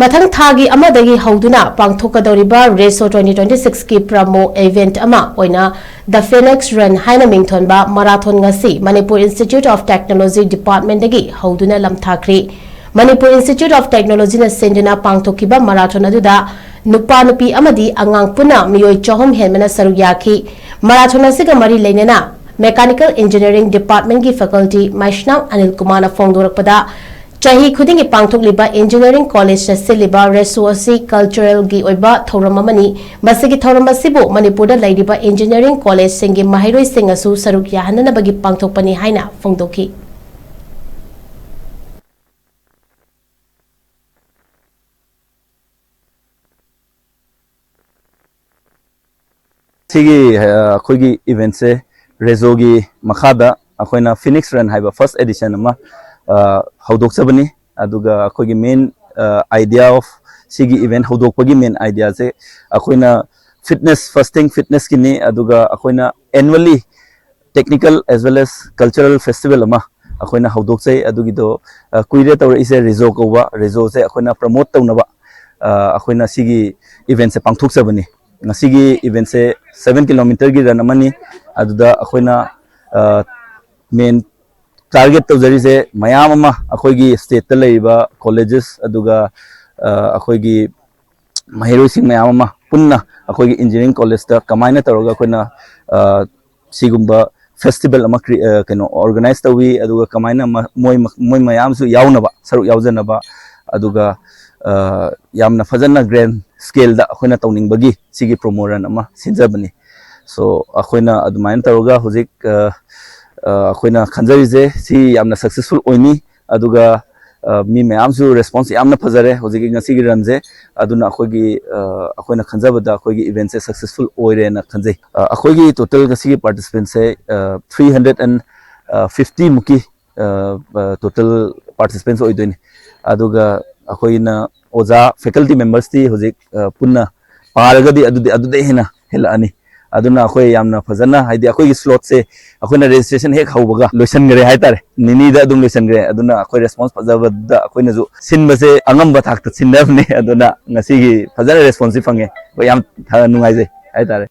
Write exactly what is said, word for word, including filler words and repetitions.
ꯃꯊꯪ ꯊꯥꯒꯤ ꯑꯃꯗꯒꯤ ꯍꯧꯗꯨꯅ ꯄꯥꯡꯊꯣꯛꯀꯗꯧꯔꯤꯕ ꯔꯦꯁꯣ twenty twenty six ꯀꯤ promo event ꯑꯃ ꯑꯣꯏꯅ The Phoenix Run ꯍꯥꯏꯅ ꯃꯤꯡꯊꯣꯟꯕ marathon ꯉꯁꯤ Manipur Institute of Technology Department ꯗꯒꯤ ꯍꯧꯗꯨꯅ ꯂꯝꯊꯥꯈ꯭ꯔꯤ꯫ Manipur Institute of Technology ꯅ ꯁꯤꯟꯗꯨꯅ ꯄꯥꯡꯊꯣꯛꯈꯤꯕ marathon ꯑꯗꯨꯗ ꯅꯨꯄꯥ, ꯅꯨꯄꯤ ꯑꯃꯗꯤ ꯑꯉꯥꯡ ꯄꯨꯟꯅ ꯃꯤꯑꯣꯏ ꯆꯍꯨꯝ ꯍꯦꯟꯕꯅ ꯁꯔꯨꯛ ꯌꯥꯈꯤ꯫ Marathon ꯑꯁꯤꯒ ꯃꯔꯤ ꯂꯩꯅꯅ Mechanical Engineering Department ꯀꯤ faculty ꯃꯩꯁꯅꯥꯝ ꯑꯅꯤꯜ ꯀꯨꯃꯥꯔꯅ ꯐꯣꯡꯗꯣꯔꯛꯄꯗ, ꯆꯍꯤ ꯈꯨꯗꯤꯡꯒꯤ ꯄꯥꯡꯊꯣꯛꯂꯤꯕ Engineering College ꯅ ꯁꯤꯜꯂꯤꯕ ꯔꯦꯁꯣ ꯑꯁꯤ cultural ꯒꯤ ꯑꯣꯏꯕ ꯊꯧꯔꯝ ꯑꯃꯅꯤ꯫ ꯃꯁꯤꯒꯤ ꯊꯧꯔꯝ ꯑꯁꯤꯕꯨ ꯃꯅꯤꯄꯨꯔꯗ ꯂꯩꯔꯤꯕ Engineering College ꯁꯤꯡꯒꯤ ꯃꯍꯩꯔꯣꯏꯁꯤꯡꯅꯁꯨ ꯁꯔꯨꯛ ꯌꯥꯍꯟꯅꯅꯕꯒꯤ ꯄꯥꯡꯊꯣꯛꯄꯅꯤ ꯍꯥꯏꯅ ꯐꯣꯡꯗꯣꯛꯈꯤ꯫ ꯁꯤꯒꯤ ꯑ, ꯑꯩꯈꯣꯏꯒꯤ event ꯁꯦ ꯔꯦꯖꯣꯒꯤ ꯃꯈꯥꯗ ꯑꯩꯈꯣꯏꯅ Phoenix Run ꯍꯥꯏꯕ first edition ꯑꯃ ꯑ, ꯍꯧꯗꯣꯛꯆꯕꯅꯤ꯫ ꯑꯗꯨꯒ ꯑꯩꯈꯣꯏꯒꯤ main idea of ꯁꯤꯒꯤ event ꯍꯧꯗꯣꯛꯄꯒꯤ main idea ꯁꯦ ꯑꯩꯈꯣꯏꯅ fitness, first thing fitness ꯀꯤꯅꯤ꯫ ꯑꯗꯨꯒ ꯑꯩꯈꯣꯏꯅ annually technical as well as cultural festival ꯑꯃ ꯑꯩꯈꯣꯏꯅ ꯍꯧꯗꯣꯛꯆꯩ꯫ ꯑꯗꯨꯒꯤꯗꯣ ꯑ, ꯀꯨꯏꯔꯦ ꯇꯧꯔꯛꯏꯁꯦ, ꯔꯦꯖꯣ ꯀꯧꯕ꯫ ꯔꯦꯖꯣꯁꯦ ꯑꯩꯈꯣꯏꯅ promote ꯇꯧꯅꯕ ꯑ, ꯑꯩꯈꯣꯏꯅ ꯁꯤꯒꯤ event ꯁꯦ ꯄꯥꯡꯊꯣꯛꯆꯕꯅꯤ꯫ ꯉꯁꯤꯒꯤ event ꯁꯦ seven kilometer ꯒꯤ run ꯑꯃꯅꯤ꯫ ꯑꯗꯨꯗ ꯑꯩꯈꯣꯏꯅ ꯑ, main target ꯇꯧꯖꯔꯤꯁꯦ ꯃꯌꯥꯝ ꯑꯃ ꯑꯩꯈꯣꯏꯒꯤ state ꯇ ꯂꯩꯔꯤꯕ colleges ꯑꯗꯨꯒ ꯑ, ꯑꯩꯈꯣꯏꯒꯤ ꯃꯍꯩꯔꯣꯏꯁꯤꯡ ꯃꯌꯥꯝ ꯑꯃ ꯄꯨꯟꯅ ꯑꯩꯈꯣꯏꯒꯤ engineering college ꯇ ꯀꯃꯥꯏꯅ ꯇꯧꯔꯒ ꯑꯩꯈꯣꯏꯅ ꯑ, ꯁꯤꯒꯨꯝꯕ festival ꯑꯃ cre- ꯑ, ꯀꯩꯅꯣ organize ꯇꯧꯋꯤ, ꯑꯗꯨꯒ ꯀꯃꯥꯏꯅ ꯃ- ꯃꯣꯏ ꯃ- ꯃꯣꯏ ꯃꯌꯥꯝꯁꯨ ꯌꯥꯎꯅꯕ, ꯁꯔꯨꯛ ꯌꯥꯎꯖꯅꯕ, ꯑꯗꯨꯒ ꯑ, ꯌꯥꯝꯅ ꯐꯖꯅ grand scale ꯗ ꯑꯩꯈꯣꯏꯅ ꯇꯧꯅꯤꯡꯕꯒꯤ ꯁꯤꯒꯤ promo run ꯑꯃ ꯁꯤꯟꯖꯕꯅꯤ꯫ So ꯑꯩꯈꯣꯏꯅ ꯑꯗꯨꯃꯥꯏꯅ ꯇꯧꯔꯒ ꯍꯧꯖꯤꯛ ꯑ, ꯑ, ꯑꯩꯈꯣꯏꯅ ꯈꯟꯖꯔꯤꯁꯦ ꯁꯤ ꯌꯥꯝꯅ successful ꯑꯣꯏꯅꯤ꯫ ꯑꯗꯨꯒ ꯑ, ꯃꯤ ꯃꯌꯥꯝꯁꯨ response ꯌꯥꯝꯅ ꯐꯖꯔꯦ ꯍꯧꯖꯤꯛꯀꯤ ꯉꯁꯤꯒꯤ run ꯁꯦ꯫ ꯑꯗꯨꯅ ꯑꯩꯈꯣꯏꯒꯤ ꯑ, ꯑꯩꯈꯣꯏꯅ ꯈꯟꯖꯕꯗ ꯑꯩꯈꯣꯏꯒꯤ event ꯁꯦ successful ꯑꯣꯏꯔꯦꯅ ꯈꯟꯖꯩ꯫ ꯑ, ꯑꯩꯈꯣꯏꯒꯤ total ꯉꯁꯤꯒꯤ participant ꯁꯦ ꯑ, three hundred and fifty ꯃꯨꯛꯀꯤ ꯑ, ꯑ, total participants ꯑꯣꯏꯗꯣꯏꯅꯤ꯫ ꯑꯗꯨꯒ ꯑꯩꯈꯣꯏꯅ ꯑꯣꯖꯥ faculty members ꯇꯤ ꯍꯧꯖꯤꯛ ꯑ, ꯄꯨꯟꯅ ꯄꯥꯔꯒꯗꯤ ꯑꯗꯨꯗꯤ ꯑꯗꯨꯗꯩ ꯍꯦꯟꯅ ꯍꯦꯜꯂꯛꯑꯅꯤ꯫ ꯑꯗꯨꯅ ꯑꯩꯈꯣꯏ ꯌꯥꯝꯅ ꯐꯖꯅ, ꯍꯥꯏꯗꯤ ꯑꯩꯈꯣꯏꯒꯤ ꯁ꯭ꯂꯣꯠꯁꯦ ꯑꯩꯈꯣꯏꯅ ꯔꯦꯖꯤꯁꯇ꯭ꯔꯦꯁꯟ ꯍꯦꯛ ꯍꯧꯕꯒ ꯂꯣꯏꯁꯤꯟꯈ꯭ꯔꯦ ꯍꯥꯏꯇꯥꯔꯦ, ꯅꯤꯅꯤꯗ ꯑꯗꯨꯝ ꯂꯣꯏꯁꯤꯟꯈ꯭ꯔꯦ꯫ ꯑꯗꯨꯅ ꯑꯩꯈꯣꯏ ꯔꯦꯁꯄꯣꯟꯁ ꯐꯖꯕꯗ ꯑꯩꯈꯣꯏꯅꯁꯨ ꯁꯤꯟꯕꯁꯦ ꯑꯉꯝꯕ ꯊꯥꯛꯇ ꯁꯤꯟꯅꯕꯅꯦ꯫ ꯑꯗꯨꯅ ꯉꯁꯤꯒꯤ ꯐꯖꯅ ꯔꯦꯁꯄꯣꯟꯁꯁꯤ ꯐꯪꯉꯦ, ꯑꯩꯈꯣꯏ ꯌꯥꯝ ꯊ- ꯅꯨꯡꯉꯥꯏꯖꯩ ꯍꯥꯏꯇꯥꯔꯦ꯫